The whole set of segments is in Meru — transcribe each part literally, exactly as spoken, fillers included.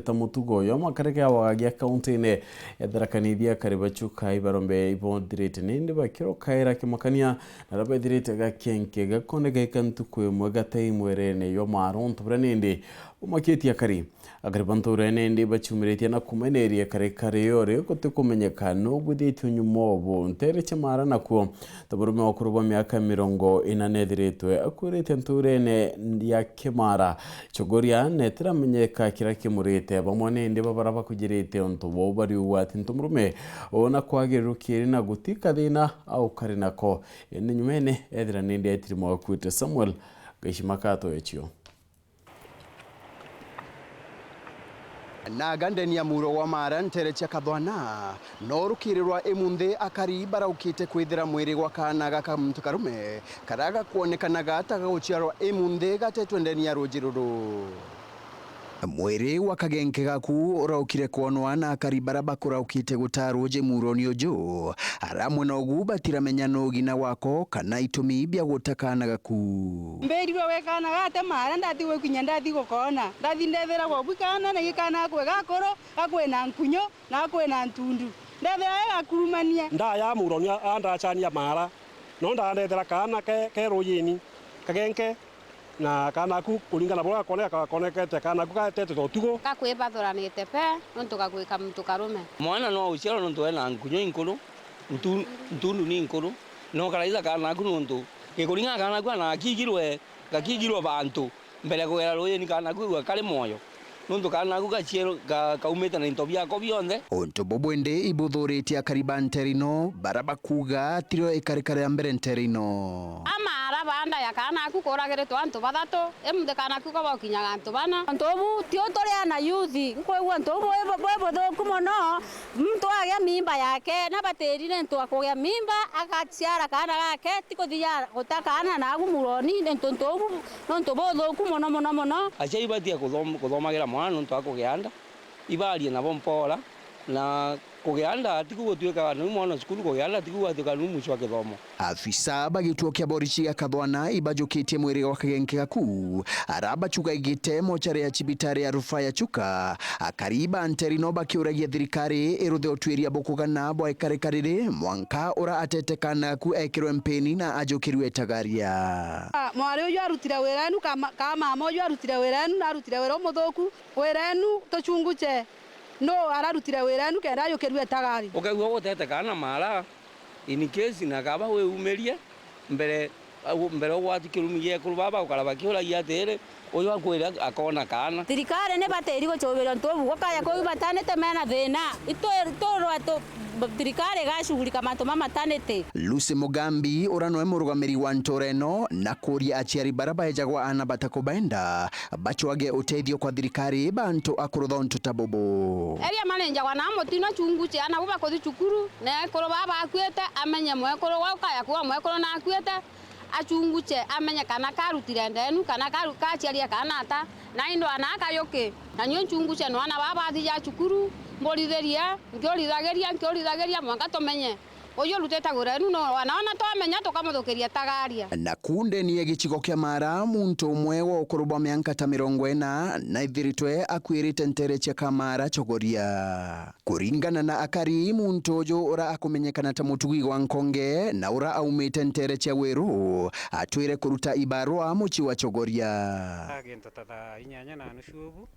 ta mutugo uyu makarege awagagia kaunti-ini ya Tharaka Nithi, akari ba Chuka ibarombe ibothirite nindi bakirokaira kimakania na rabethirite gakenke gakoneka ika ntuku imwe gatei mwerene jwa Mara untu buria nindi bumakitie akari. Akari ba nturene indi baciumiritie na kumeneria kare kare ori gutikumenyeka nu bwithitue nyuma obu ntere cia Mara nakuo ta murume wa ukuru bwa miaka mirongo ina nethiritwe akuirite nturene ya Kimara. Chogoria netiramenyeka kiria kimurite bamwe nindi babara bakujirite untu bou bariuga ati ntu murume una kwagirirukiri na gutika thina au kari nako. Indi nyumene ethira nindi etiri mwakuite Samuel Gaishima kato ecio. Na gandeni ya muro wa Mara ntere cia Kathwana, no rukiri rwa imunthi akari baraukite kwithira mwiri gwa kaana gaka muntu karume, karia gakwonekanaga ta gaguciarwa imunthi gatetwe ndeni ya ruji ruru. Mwiri wa kagenke gaku uraukire kwonwa na akari bara bakuraukite gutaa ruji muroni uju, aramwe nogu batiramenya nu ng'ina wako kana itumi bia guta kaana gaku. Mbirirwe wi kaana gate Mara, ndati gwikinya ndathi gukoona. Ndathi ndethiragwa bwi kaana, na gi kaana gakwe gakuru, gakwi na nkunyu, na gakwi na ntundu. Ndethira igakurumania. Ndaya muroni a-, andachania Mara, no ndandethera kaana ke, ke rujini, kagenke, na kaana aku kuringana buria gakoneka, gakonekete kaana aku gatetwe ta utugo. Gakwibothoranite pe, nontu gagwika muntu karume. Mwana no uciarwa nontu ena nkunyu inkuru, ntu-, ntundu ni nkuru, no karaitha kaana aku nontu gikuringana kaana aku anakigirwe, gakigirwe bantu mbere ya kugera rujini kaana aku igua kari mwoyo, nontu kaana aku gaciarwa ga-, kaumite na into biako bionthe. Untu bubu indi ibuthuritie akari ba ntere ino, bara bakuuga tirio ikarikara ya mbere ntere ino. Amara baanda ya kaana aku kuragiritwe antu bathatu, imunthi kaana aku kabokinyaga antu bana. Untu ubu ti uturiana youth, nkwigua untu ubu bwi bu-, bwi buthuku mono. Muntu agia mimba yake, na batiri ni untu wa kugia mimba, agaciara kaana gake, ti kuthia guta kaana nagu muroni, ni untu, untu ubu ni untu buthuku mono, mono, mono. Aciari batia kuthom-, kuthomagira mwana nontu wa kugia nda, ibarie nabo mpora, na kugia nda ti kugutwika nau mwana o cukuru, kugia nda ti kugutwika nau mwisho wa kithomo. Afisa ba gituo kia borisi gia Kathwana ibajukitie mwiri gwa kagenke gaku, ara bacugaigite mochari ya cibitari ya rufaa ya Chuka. Akari ba ntere ino bakiuragia thirikari iruthe utwiria bukugana bwa ikarika riri, mwanka ura atete kaana gaku ekirwe mpini na ajukirue itagaria. Ah, mwari uyu arutire wira enu, ka ma-, ka mama uyu arutire wira enu, na arutire wira umuthuku. Wira enu tuchunguche, nu ararutire wira enu kenda ajukirue itagaria. Ukaigua gutete kaana Mara, in case na kaba wiumirie mbere, au, mbere ugwati kirumi gia ekuru baba ukara bakiuragia atiri, uyu akwira akona kaana. Thirikari ni batiri gucubiria untu bubu, gukaya kuu maternity mena thina. Itu-, iturwa tu-, thirikari igacugurika mantu ma maternity. Lucy Mugambi, ura nwe murugamiri wa ntura ino, na kuria aciari bara baejagwa aana batakubenda, bacwage uteithio kwa thirikari bantu akurutha untu ta bubu. Eria marenjagwa na mutino chungu cia ana buba kuthi cukuru, na ekuru baba bakuite, amenye mwekuru wa ukaya kuwa mwekuru na akuite, achunguche, amenye kana karutire ndenu, kana karu-, kaciaria kana ata, na indo ana akayuki. Na nyo nchunguche no ana baba bathija cukuru, mburithirie, nkiurithagiria, nkiurithagiria, mwanka tumenye. Uyu urutite wira enu no wana ona twamenya tukamuthukiria tagaria. Na kundeni ya gicigo kia Mara, muntu umwe wa ukuru bwa mianka ta mirongo ina naithiritwe akuirite ntere cia Kamara Chogoria. Kuringana na akari, muntu uju ura akumenyekana ta mutugi wa nkonge na ura aumite ntere cia Weru, atwire kuruta ibarua mucii wa Chogoria. Gintu ta thaa inyanya na nusu ubu,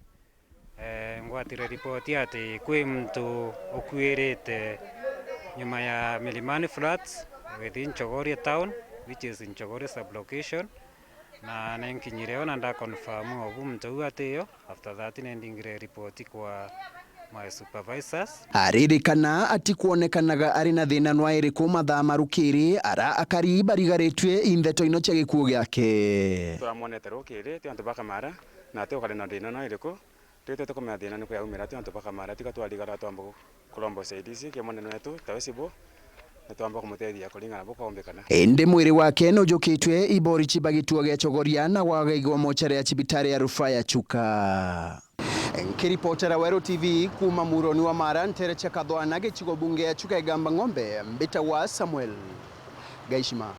eh, ngwatire ripoti ati kwi muntu ukuirite nyuma ya Milimani Flats within Chogoria town, which is in Chogoria sub-location, na nenkinyire o na nda confirm obu muntu uu atiyo. After that, nendingire ripoti kwa my supervisors. Aririkana atikwonekanaga ari na thina nwa iriku mathaa ma rukiri, ara akari barigaritue i ndeto ino cia gikuu giake. Turamwonete rukiri, ti antu ba Kamara, na ati ukari na thina nwa iriku. Twite tukumenya thina ni kuyaumira, ti antu ba Kamara, tiga twarigara twamba ku-, kuromba usaidizi ki munene wetu, ta Wesibo, na twamba kumutethia kuringana na bukombikana. Indi mwiri wake nujukitwe i borichi ba gituo gia Chogoria na gwagaigwa mochari ya cibitari ya rufaa ya Chuka. Nkiripotera Weru T V kuuma muroni wa Mara, ntere cia Kathwana, gicigo bunge ya Chuka Igamba Ng'ombe, mbitagwa Samuel Gaishima.